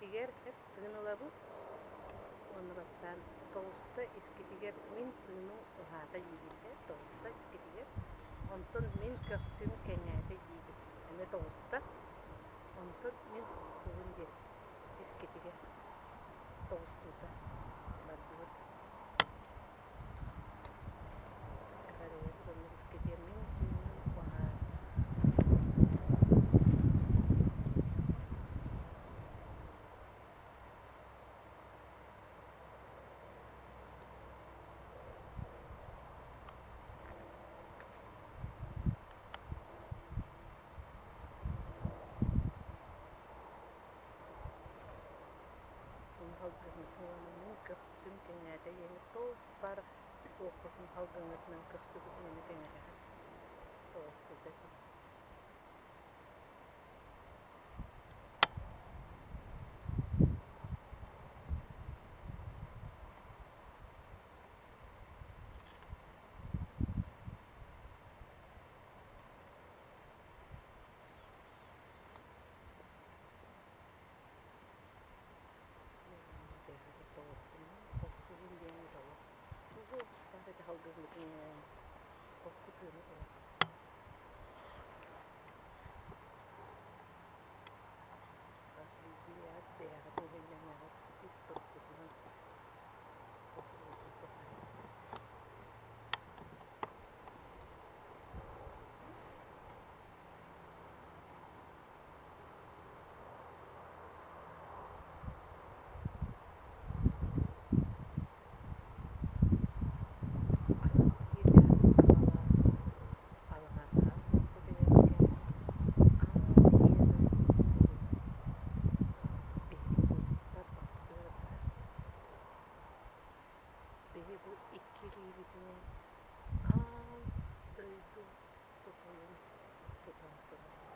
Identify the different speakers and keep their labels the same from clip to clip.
Speaker 1: Искитигэр тыын ылабыт уонна бастаан тоҕуста искитигэр мин тыыным уһаата диибин ээ, тоҕуста искитигэр. Онтон мин көхсүм кэҥээтэ диибин, эмиэ тоҕуста. Онтон мин холкубун диэн искитигэр тоҕустуута бардыбыт. Эҕэрийэбит оннук искитигэр мин тыыным уһаата. Мин көхсүм кэҥээтэ диэни туох баар туоххутун халгыҥҥытынан көхсүгүтүн эмэ кэҥэтэҕит тоҕустута этим. Хас биирдии бэйэҕит иһиллэҥэҕит ис туруккутунан холкугутун туһаайан. Атын сиэллээх саҕалаах алҕархаан буолбут эбэккэ аан ийэ дойду тутулун биһиги бу тарбахпытыгар баар. Биһи бу икки илиибитинэн аан дойду тутулун тутан турабыт.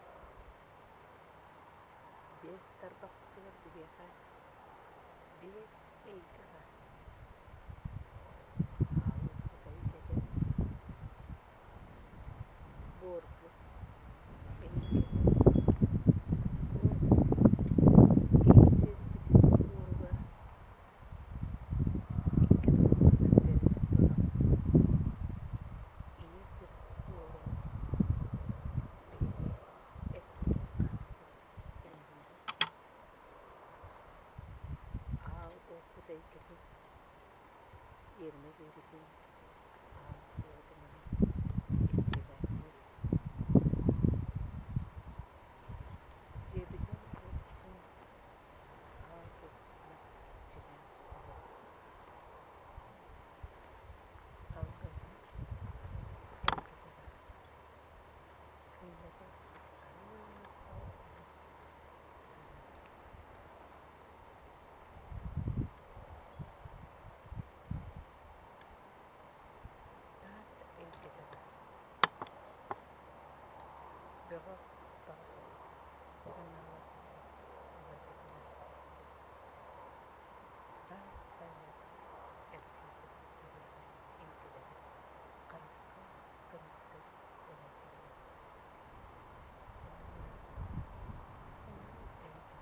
Speaker 1: Биэс тарбахпытыгар биһиэхэ биэс эйгэ баар. Аалыппыт эйгэтэ, буорбут эйгэтэ, бу ийэ сирбитин буоругар икки тарбахпытынан үктэнэн турабыт. Ийэ сир буорун биһиги эппитин-хааммытын иҥэринэбит. Аал уоппут эйгэтин, иэримэ дьиэбитин аал уотунан иччилээтибит. Дьиэбитин уоппутун аал уоппутунан иччилээн олоробут. Салгыммыт эйгэтэ баар. Күннэтэ арыый салгын Таас эйгэтэ баар. Бөҕө баҕа санааларбытын уларытынан таас хайа эргийбит биһиэхэ эйгэлэрэ харысхал көмүскэл буолан турар. Уонна уу эйгэтэ.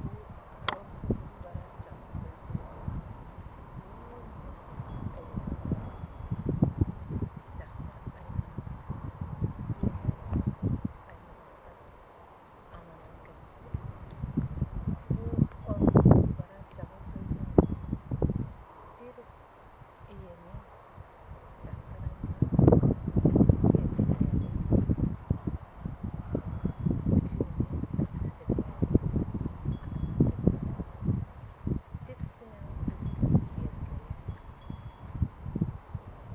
Speaker 1: Бу оргутун барар дьаҥ дойдуга уу эйгэтэ баар. Дьахтар аймах үөһээ айылҕаттан ананан кэлбит. Бу оргутун барар дьаҥ дойдуну сир ийэни дьахтар аймах киэргэтээри, үтүөнү үксэтээри ананан кэлбитэ. Сир симэҕин кытта киэркэйэр.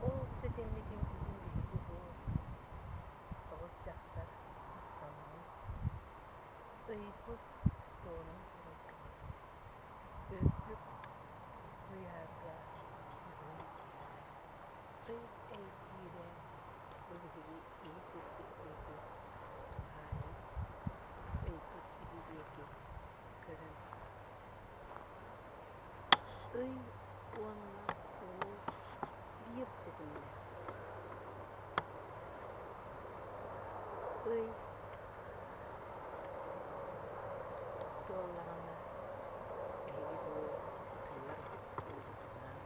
Speaker 1: Ол ситиммитин бүгүн биһиги бу тоҕус дьахтар мустаммыт, ыйбыт туонан турар күммүт үрдүк куйаарга бүгүн ый эргиирэ бу биһиги ийэ сирбит диэки туһаайан ыйбыт биһи диэки көрөн ый уонна уу биир ситимнээхтэр. Ый буоллаҕына, эһиги бу утуйар уугутунан,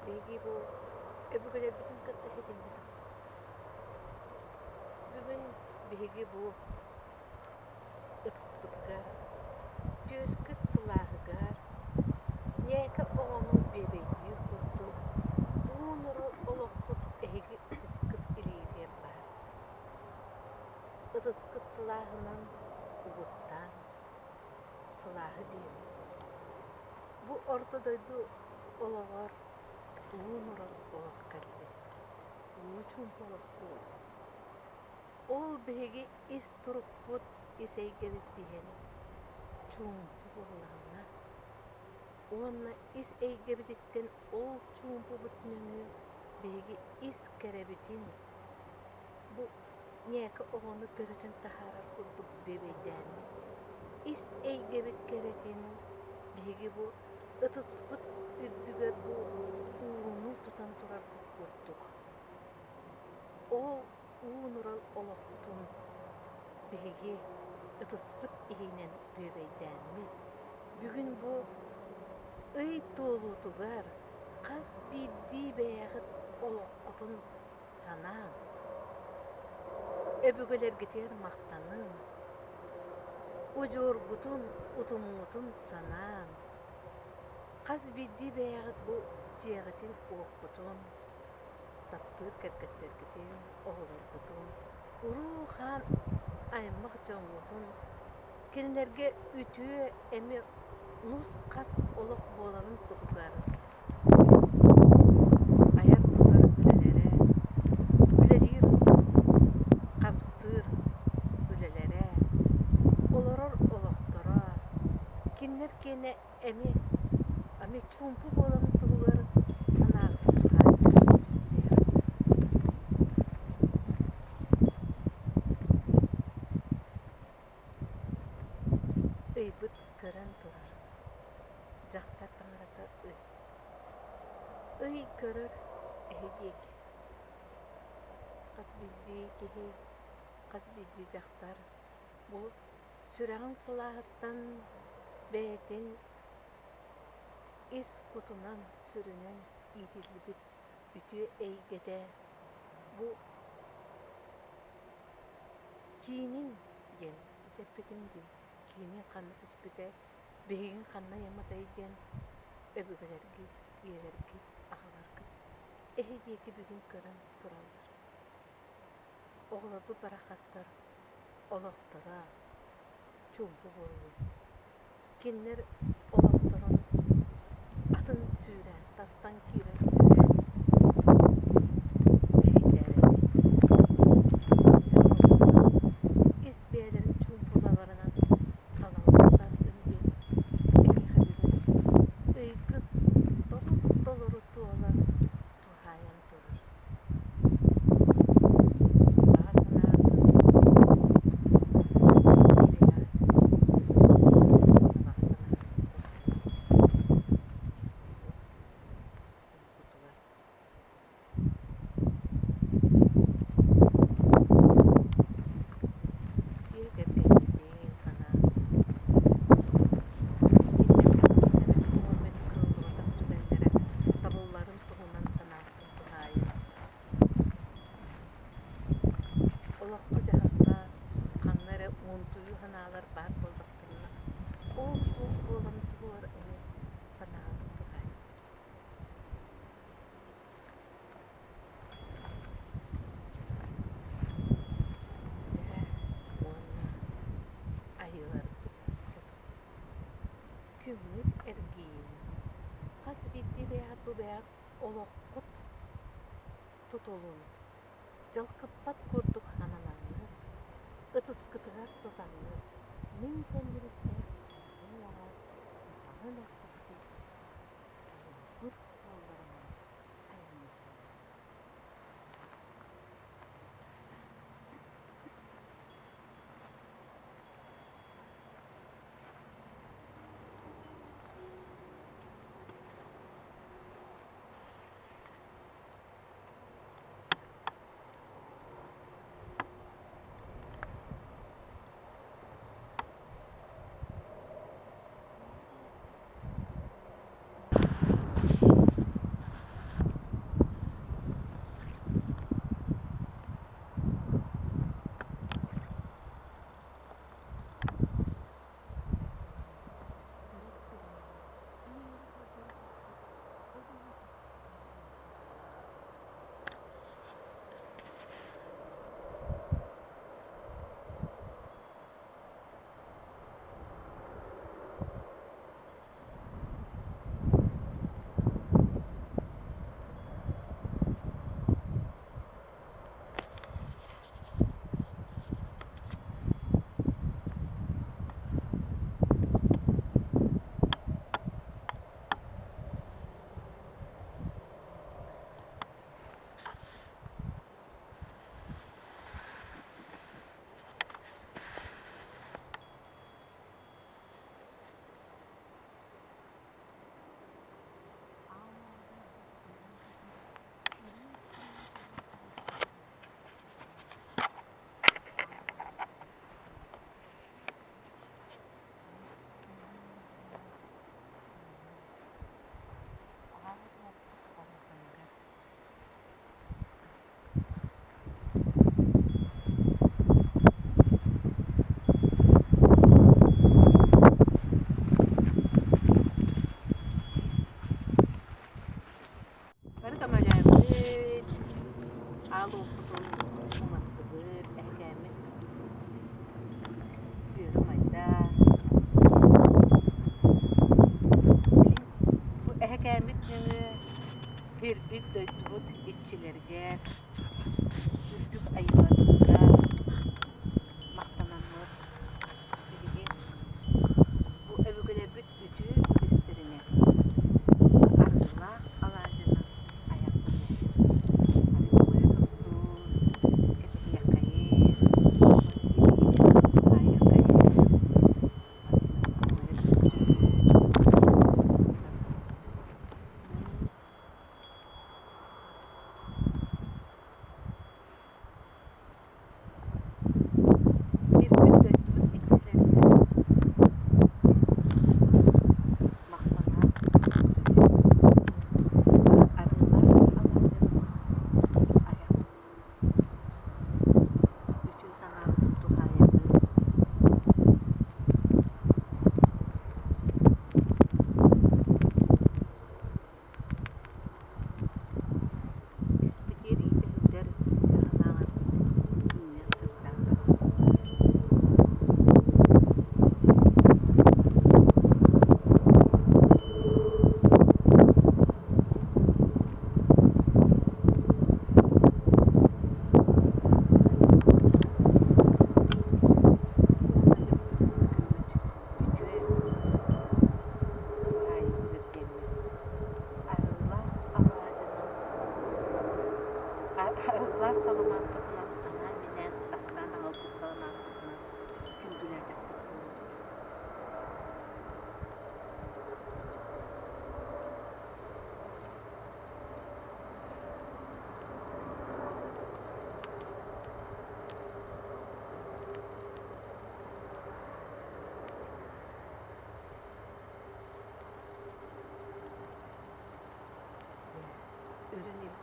Speaker 1: биһиги бу өбүгэлэрбитин кытта ситимҥэ тахсыбыт. Бүгүн биһиги бу ытыспытыгар, түөскүт сылааһыгар, ньээкэ оҕону бүөбэйдиир курдук уу-нуру олоххут эһиги ытыскыт илиитигэр баар. Ытыскыт сылааһынан угуттаан, сылааһы биэриҥ. Бу орто дойду олоҕор уу-нурал олох кэллэ. Уу чуумпу олох буолла. Ол биһиги ис турукпут, ис эйгэбит биһиэнэ чуумпу буоллаҕына уонна ис эйгэбититтэн ол чуумпубут нөҥүө биһиги ис кэрэбитин бу ньээкэ оҕону төрөтөн таһаарар курдук бүөбэйдээммит, ис эйгэбит кэрэтин биһиги бу ытыспыт үрдүгэр бу ууну тутан турарбыт курдук ол уу-нурал олохпутун биһиги ытыспыт иһинэн бүөбэйдээммит, бүгүн бу ый туолуутугар хас биирдии бэйэҕит олоххутун санааҥ, өбүгэлэргитигэр махтаныҥ, удьуоргутун, утумҥутун санааҥ, хас биирдии бэйэҕит бу дьиэҕитин-уоккутун таптыыр кэргэттэргитин, оҕолоргутун, уруу-хаан аймах дьоҥҥутун, кинилэргэ үтүө эмиэ нус-хас олох буоларын туһугар айар-тутар үлэлэрэ, үлэлиир, хамсыыр үлэлэрэ, олорор олохторо, кинилэр киэнэ эмиэ эмиэ чуумпу буоларын туһугар санааҕытын туһаайбыт Ыйбыт көрөн турар, дьахтар таҥарата ый. Ый көрөр эһи диэки. Хас биирдии киһи, хас биирдии дьахтар бу сүрэҕин сылааһыттан бэйэтин ис кутунан, сүрүнэн иитиллибит үтүө эйгэтэ бу киинин диэн эппитим дии, киинин ханна түспүтэ, биһигин ханна ыйаммытай диэн өбүгэлэргит, ийэлэргит, аҕаларгыт эһи диэки бүгүн көрөн тураллар. Оҕолорбут барахсаттар олохторо чуумпу буоллун. Кинилэр олохторун атын сүүрээн, тастан киирэр сүүрээн мэһэйдээбэтин. Ис бэйэлэрин чуумпулаларынан салаллалларын диэн эһиэхэ бүгүн ыйгыт тобус-толору туолан туһаайан турар. Баҕа санаатын Дьиэ кэргэҥҥитин санаан, кинилэргэ кыаллыбатах түгэннэрэ табылларын туһунан санаабытын туһаайан Олоххо-дьаһахха ханна эрэ муунтуйуу санаалар баар буоллахтарына, ол суох буолан туһугар эмиэ санаабыт туһаайар. Дьэ, уонна айыыларбыт хотун. Күммүт эргийин, хас биирдии бэйэҕит бу бэйэҕит олоххут тутулун дьалкыппат курдук сананаҥҥыт, ытыскытыгар тутаҥҥыт, мин кэннибиттэн аҕай маҥан эппиккит айанныыр суолларынан айанныахтара.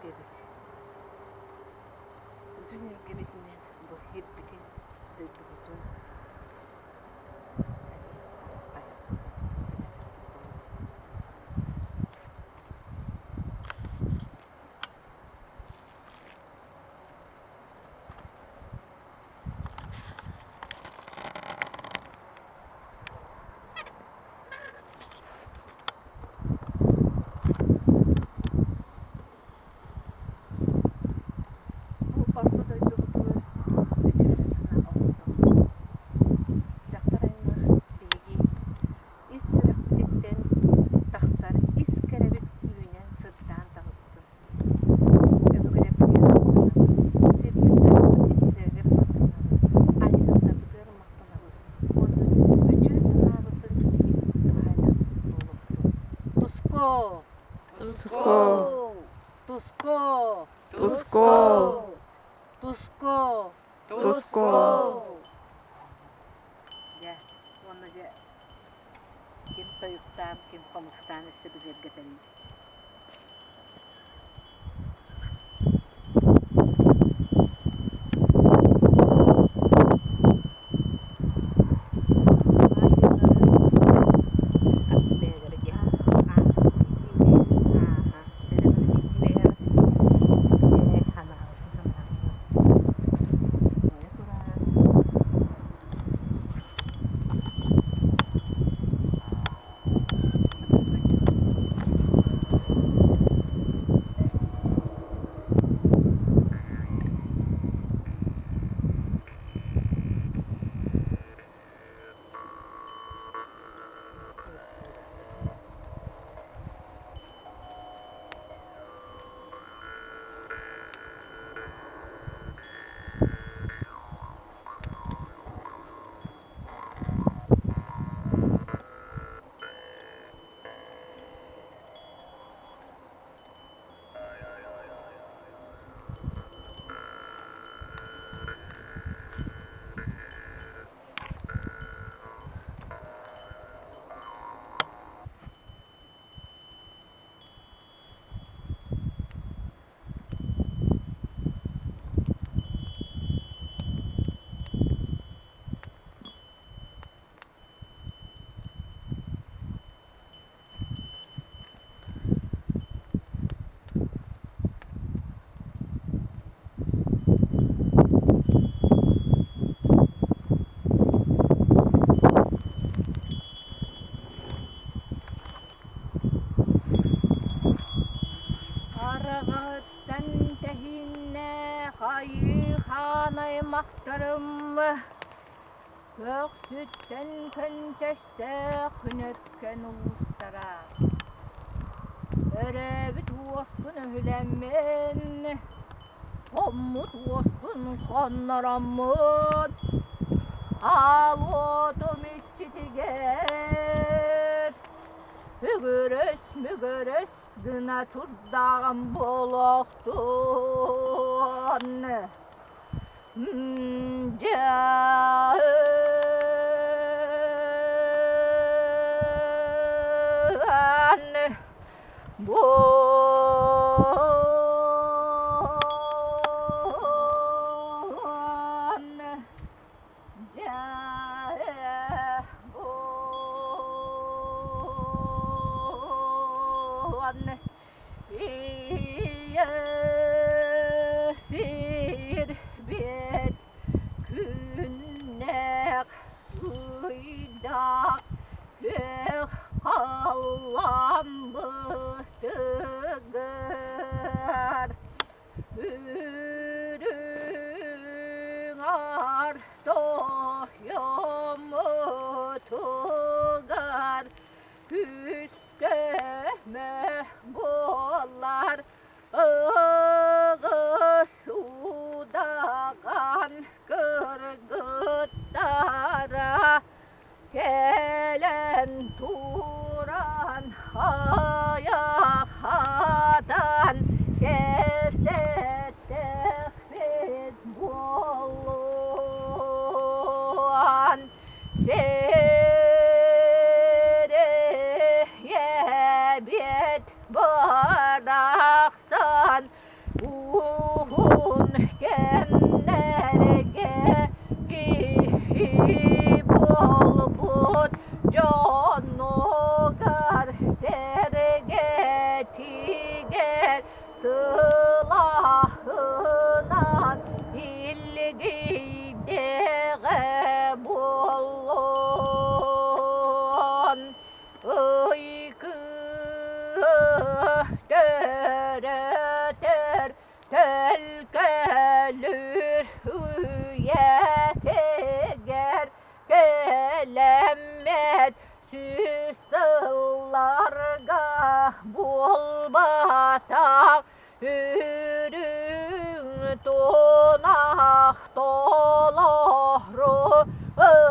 Speaker 1: Өбүгэбит бүтүн илгэбитинэн бу сирбитин, дойдубутун айа тутан үлэлээтэхпит буолуо. Бу орто дойдубутугар үтүө эрэ санаа олохтоох. Дьахтар аймах биһиги ис сүрэхпититтэн тахсар ис кэрэбит үүнэн сырдаан таҕыстын. Өбүгэлэрбитигэр махтанабыт, сирбит-дойдубут иччилэригэр махтанабыт, айыһыттарбытыгар махтанабыт уонна үтүө санаабытын туһаайдахпыт буолуохтун. Туску!
Speaker 2: Туску!
Speaker 1: Туску!
Speaker 2: Туску!
Speaker 1: Туску!
Speaker 2: Туску!
Speaker 1: Дьэ, уонна дьэ ким тойуктаан, ким хомустаан өссө бигэргэтэн Араҕаһыттан тэһииннэ хайыы хаан аймахтарым Көхсүттэн көнтөстөөх күнөркөн уустара Өрөөбүт уоспун өһүлэммин, хоммут уоспун хоннороммун, аал уотум иччитигэр үгүрүс-мүгүрүс гына турдаҕым буолуохтун. Дьаан буон дьаа буон Ийэ сирбит күннээх ыйдаах күөх халлааммытыгар үрүҥ аар тойоммутугар Күүс-көмө буолар ыгыс удаҕан кыргыттара кэлэн туран айах атан кэпсэттэхпит буолуон Сириэбит барахсан. Киһи буолбут дьонугар сэргэтигэр сылааһынан илгийдэҕэ буоллун. Ый төрөтөр Төлкөлүүр үйэтигэр кэлэммэт сүүс сылларга буолбатах үрүҥ тунах толору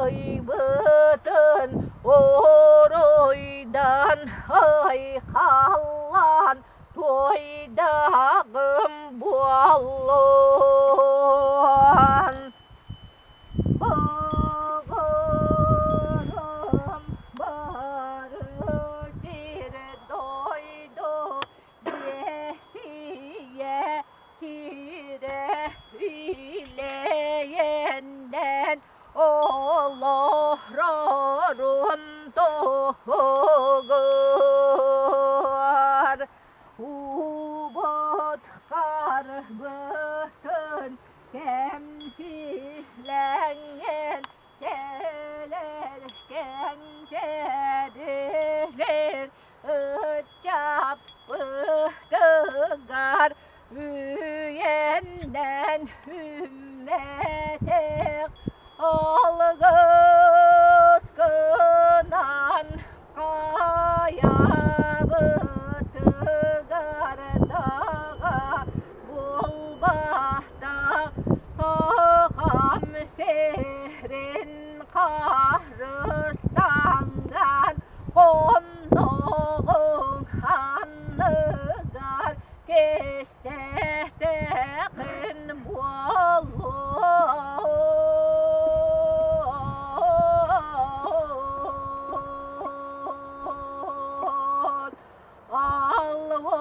Speaker 1: ыйбытын уруйдан айхаллаан Туойдааҕым буоллун, Баҕарым бары сир дойду биэсийэ сирэ илэйэннэн олорорун туһугар Убут харбытын кэмчилэҥҥин кэлэр кэнчээрилэр ыччаппытыгар үйэннэн үммэтэх алгыс гынан Хайабытыгар даҕа булбатах сахам сирин харыстанган хонноҕуҥ анныгар кистэтэҕин буолуо.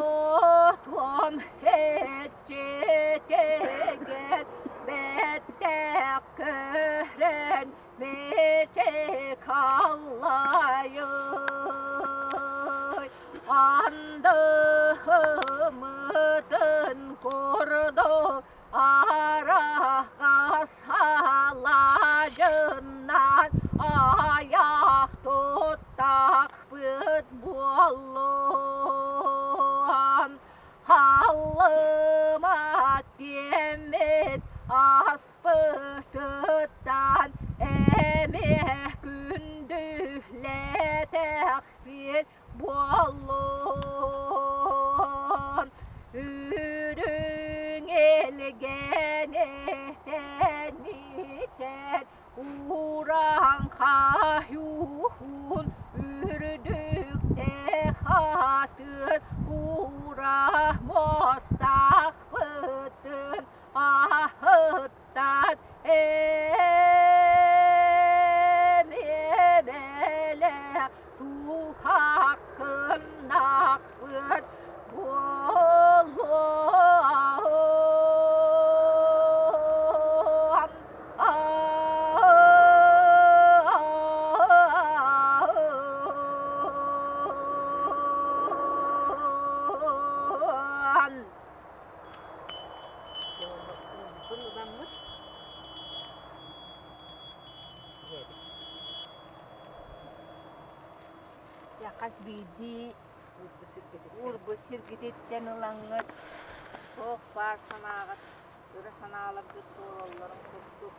Speaker 1: Аллотуом иччитигэр бэттэх көрөн мичик аллайый Андыһымытын курдук Араҕас алаадьынан айах туттахпыт буоллун. Халлыма диэммит аспытыттан эмиэ күндүлэтэхпит буоллун. Үрүҥ илгэни тэнитэр урааҥхайуун үрдүктэ хатын ура муостаахпытын аһыттан эмиэ туһаххыннахпыт буолуон.
Speaker 3: Хас биирдии уурбут сиргититтэн ылаҥҥыт туох баар санааҕыт, ыра санааларгыт туолалларын курдук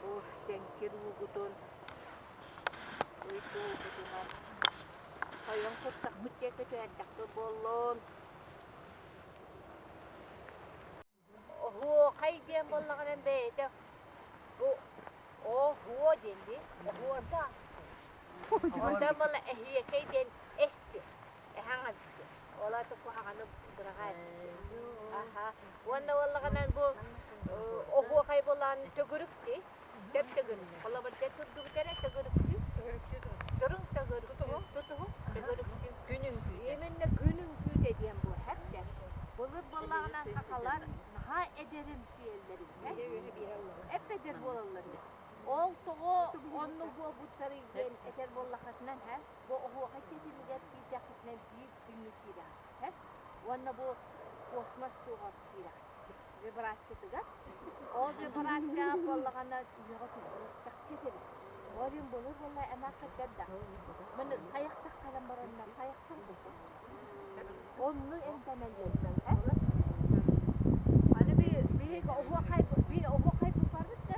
Speaker 3: бу дьэҥкир уугутун ый туолбутунан тойон куртахпыт диэки түһэрдэхпит буоллун.
Speaker 1: Оһуохай диэн буоллаҕына бэйэтэ бу оһуо диэн дии оһуорда онтон буолла эһиэкэй диэн эсти эһэҥ эбит ол аата куһаҕаны быраҕаа аха уонна буоллаҕынан бу оһуохай буоллаҕына төгүрүк дии төп төгүрүк холобур дьэ турдубут эрэ төгүрүктүү туруҥ төгүрүк тутуһуҥ төгүрүктүү күн үҥкүүтэ именно күн үҥкүүтэ диэн бу хэптэ Былыр буоллаҕына сахалар наһаа эдэримсийэллэр эбит. Эп-эдэр буолаллар эбит. Ол
Speaker 3: Оннук буолбуттарый диэн этэр буоллаххытынан, һэ, бу оһуохай тэтимигэр киирдэххитинэ биир күҥҥэ киирэҕит, һэ? Уонна бу космос туоҕар киирэҕит, вибрациятыгар. Ол вибрацияҕа буоллаҕына үйэҕэ түһэр чахчы этэбин. Ол иһин былыр буолла эмээххиттэр да маны хайахтах кэлэн бараннар хайахтан Онну эмтэнэллэр, һэ? Аны биһиги оһуохай би оһуохай барбыт да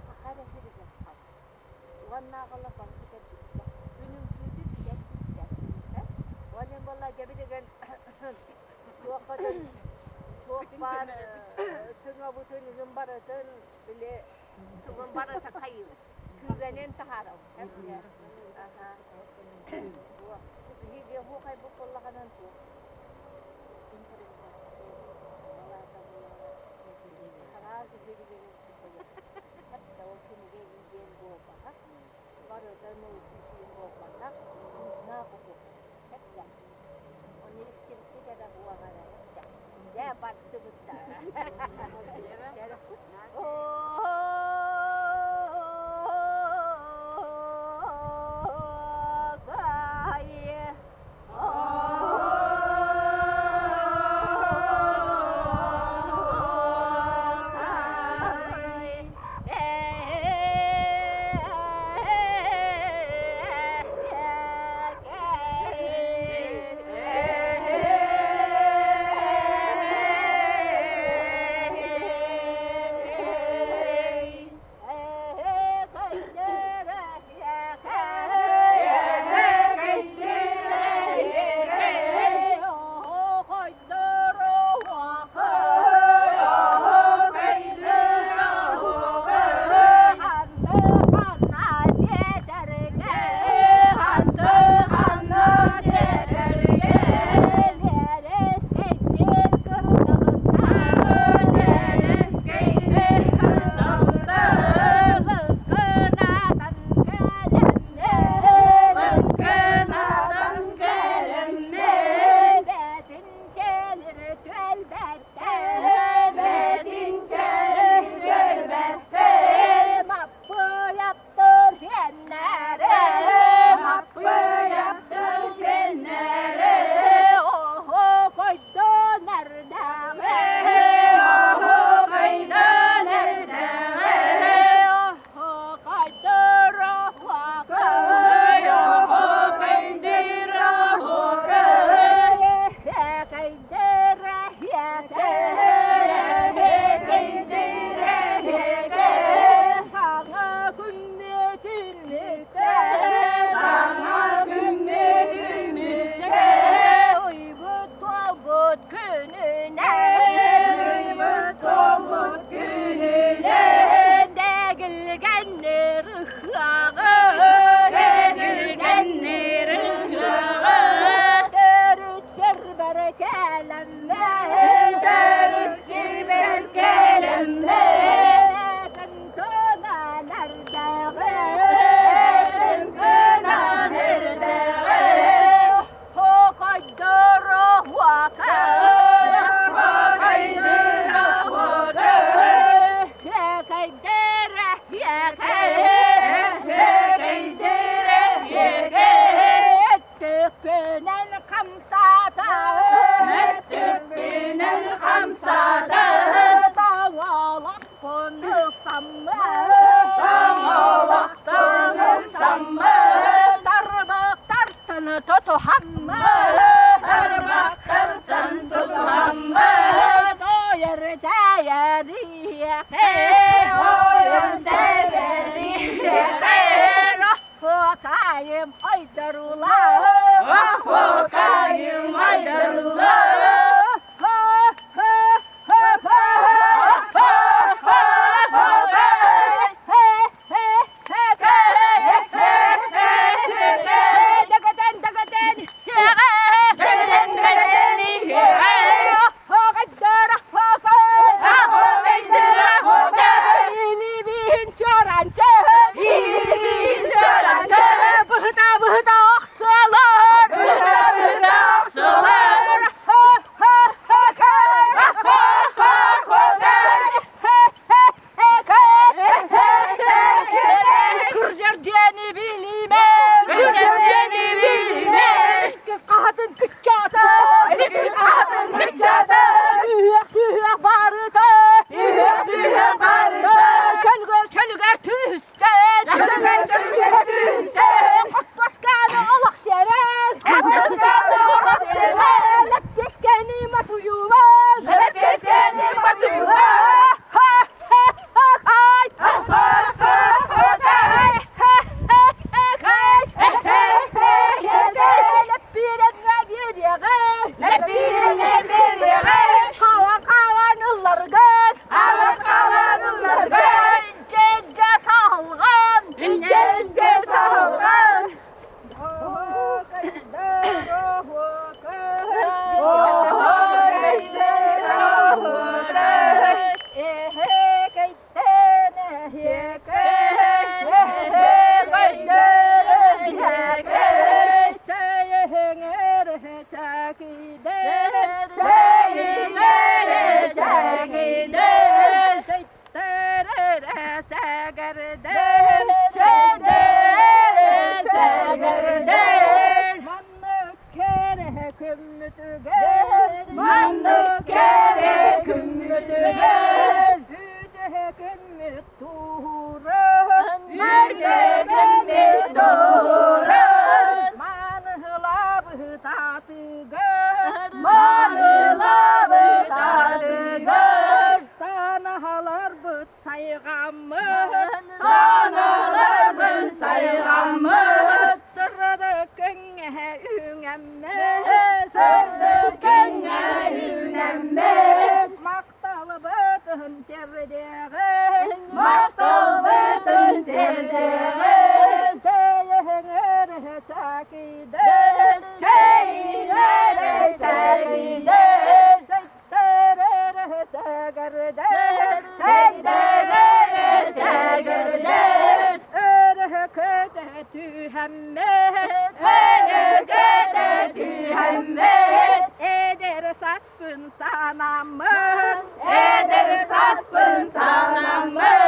Speaker 3: саха эрэ сиригэр хаалбыт. Уоннааҕылар бары бүтэрбиттэр. Күн үҥкүүтүн бүтэрбиттэр. Һэ? Уонна буолла дьэ билигин туоххатын туох баар тыҥабытын ыгын барытын били тугун барыта хайыыбыт. Күүгэнин таһаарабыт. Аха. Биһиги оһуохайбыт буоллаҕынан туох импровизация балаата буоллаҕына араас иһигилэрин Хатта ол кинигэ диэн буолбатах, барыта научный буолбатах, тыыннаах оһуохай. Хэттэ. Ону истибиккит эрэ буолара хэттэ. Дьэ бардыбыт да.
Speaker 4: Быһыта быһыта охсуолар! Быһыта быһыта охсуолар!
Speaker 3: күҥҥэ үүҥэммит, сырдык күҥҥэ үүнэммит, махталбытын тиэрдиэҕиҥ, махталбытын тиэрдиэҕиҥ, чэйиҥ чакыйдын, чэйиҥ чакыйдын, Эдэр саспын санаммын, эдэр саспын санаммын.